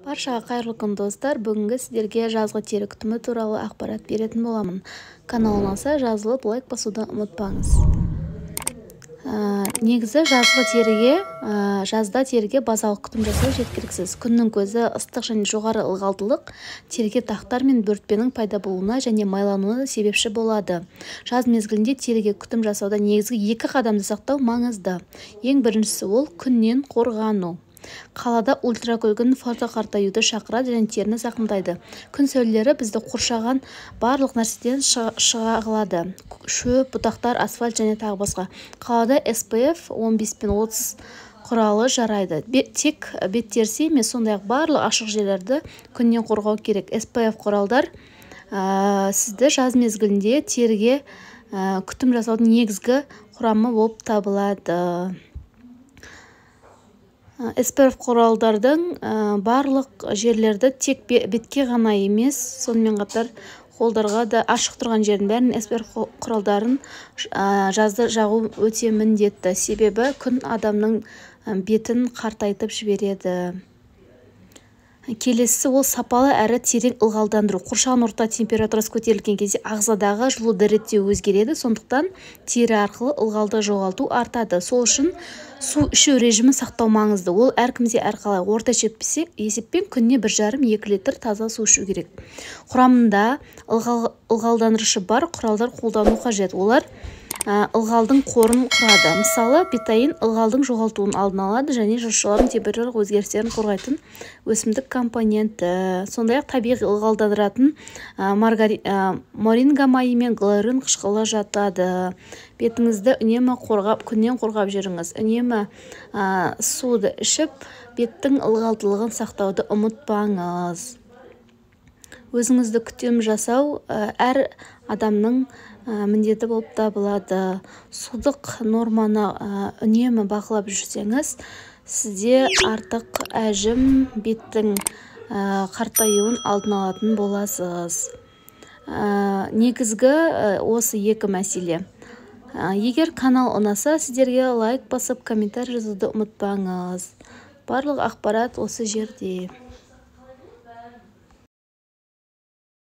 Баршаға қайырлы күн, достар! Бүгінгі сіздерге жазғы тері күтімі туралы ақпарат беретін боламын. Канал ұнаса, жазылып, лайк басуды ұмытпаңыз. Негізі жазғы теріге, жазда теріге базалық күтім жасау жеткіліксіз. Күннің көзі, ыстық және жоғары ылғалдылық теріге дақтар мен бөртпенің пайда болуына және майлануына себепші болады. Жаз мезгілінде теріге күтім жасауда негізгі екі қадамды сақтау маңызды. Ең біріншісі ол күннен қорғану. Қалада ультракүлгін фотоқартаюды шақырады және теріні зақымдайды. Күн сәулелері бізді қоршаған барлық нәрседен шыға алады: шөп, бұтақтар, асфальт және тағы басқа. Қалада SPF 15 пен 30 құралы жарайды. Тек бет терісі емес, сондай-ақ барлық ашық жерлерді күннен қорғау керек. SPF құралдар сізді жаз мезгілінде теріге күтім жасаудың негізгі құрамы болып табылады. SPF құралдардың барлық жерлерді, тек бетке ғана емес, сонымен қатар қолдарға да, ашық тұрған жердің бәрін SPF құралдарын жазда жағу өте міндетті, себебі күн адамның бетін қартайтып жібереді. Келесісі ол сапалы әрі терең ылғалдандыру. Қоршаған орта температурасы көтерілген кезде ағзадағы жылуды реттеу өзгереді, сондықтан тері арқылы ылғалды жоғалту артады. Сол үшін су ішу режимін сақтау маңызды. Ол әркімде әрқалай. Орташа есеппен күніне 1,5-2 литр таза су ішу керек. Құрамында ылғалдандырғышы бар құралдар қолдану қажет. Олар ылғалдың қорын құрады. Мысалы, бетаин ылғалдың жоғалтуын алдын алады және жасушалардың температуралық өзгерістерін қорғайтын өсімдік компоненті. Сондай-ақ табиғи ылғалдандыратын моринга майы мен глаурин қышқылы жатады. Бетіңізді үнемі қорғап, күннен қорғап жүріңіз. Үнемі суды ішіп, беттің ылғалдылығын сақтауды ұмытпаңыз. Өзіңізді күтім жасау әр адамның міндеті болып табылады. Судық норманы үнемі бақылап жүрсеңіз, сізде артық әжім, беттің қартаюын алдын алатын боласыз. Негізгі осы екі мәселе. Егер канал ұнаса сіздерге, лайк басып, комментарий жазуды ұмытпаңыз. Барлық ақпарат осы жерде.